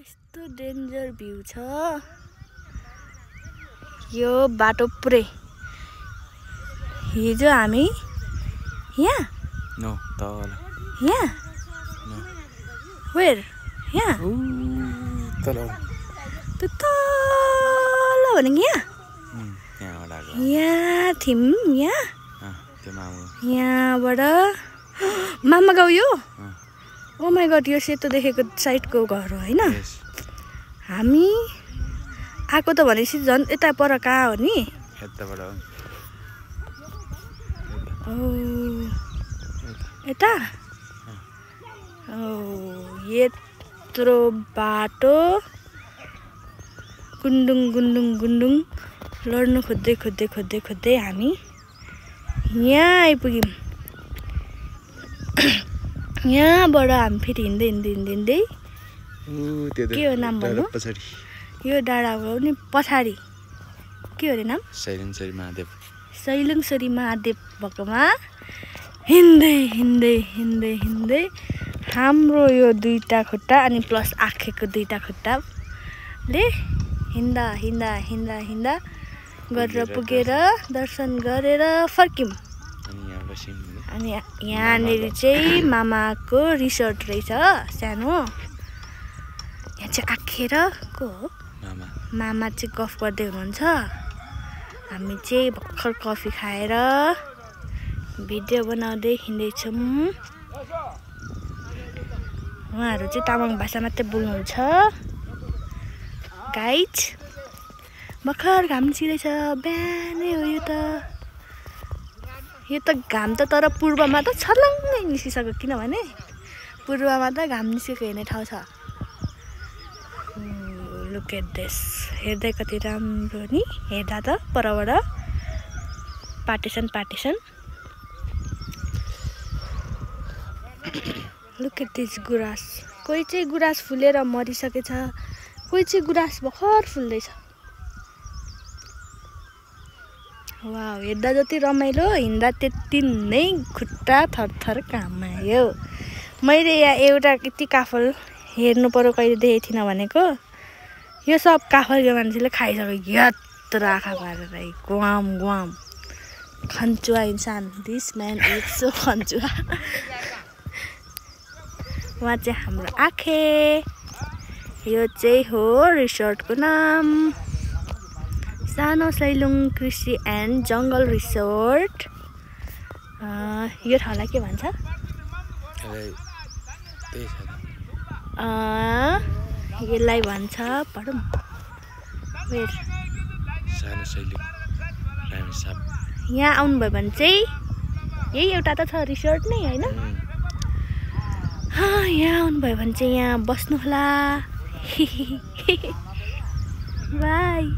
यस्तो danger view छ यो बाटो पुरै हिजो हामी यहाँ नो तल यहाँ वेयर यहाँ तल त्यो तल भनेको यहाँ यहाँ थियौँ यहाँ यहाँबाट मामा गाउँ यो ओ माई गड यो सेतो देखेको साइडको घर हो होइन हामी आएको त भनेपछि झन् यता पर कहाँ हो नि यता यत्रो बाटो गुन्डुङ गुन्डुङ गुन्डुङ लड्नु खोज्दै खोज्दै खोज्दै खोज्दै हामी यहाँ आइपुग्यौँ यहाँबाट हामी फेरि हिँड्दै हिँड्दै हिँड्दै हिँड्दै के हो नाम भन्नु यो डाँडाको नि पछाडि के हो अरे नाम सैलुङसरी महादेव भएकोमा हिँड्दै हिँड्दै हिँड्दै हिँड्दै हाम्रो यो दुईटा खुट्टा अनि प्लस आँखेको दुईटा खुट्टाले हिँड्दा हिँड्दा हिँड्दा हिँड्दा गरेर पुगेर दर्शन गरेर फर्क्यौँ अनि यहाँनिर चाहिँ मामाको रिसोर्ट रहेछ सानो यहाँ चाहिँ आखेर को हो मामा चाहिँ गफ गर्दै हुनुहुन्छ हामी चाहिँ भर्खर कफी खाएर भिडियो बनाउँदै हिँड्दैछौँ उहाँहरू चाहिँ तामाङ भाषा मात्रै बोल्नुहुन्छ गाइज भर्खर घाम निस्किँदैछ बिहानै हो यो त घाम त तर पूर्वमा त छर्लङ्गै निस्किसक्यो किनभने पूर्वमा त घाम निस्केको हेर्ने ठाउँ छ लुक एट दिस हेर्दै कति राम्रो नि हेर्दा त परबाट पार्टिसन लुक एट दिस गुराँस कोही चाहिँ गुराँस फुलेर मरिसकेछ कोही चाहिँ गुराँस भर्खर फुल्दैछ वाउ हेर्दा जति रमाइलो हिँड्दा त्यति नै खुट्टा थरथर काम आयो मैले यहाँ एउटा यति काफल हेर्नु पर्यो कहिले देखेको थिइनँ भनेको यो सब काफल यो मान्छेले खाइसक्यो यत्रो आँखा पारेर गुवाम गुवाम खन्चुवा इन्सान दिस म्यान इज सो खन्चुवा उहाँ चाहिँ हाम्रो आँखे यो चाहिँ हो रिसोर्टको नाम सानो सैलुङ कृषि एन्ड जङ्गल रिसोर्ट यो ठाउँलाई के भन्छ यसलाई भन्छ पढौँ यहाँ आउनुभयो भने चाहिँ यही एउटा त छ रिसोर्ट नै होइन यहाँ आउनुभयो भने चाहिँ यहाँ बस्नुहोला बाई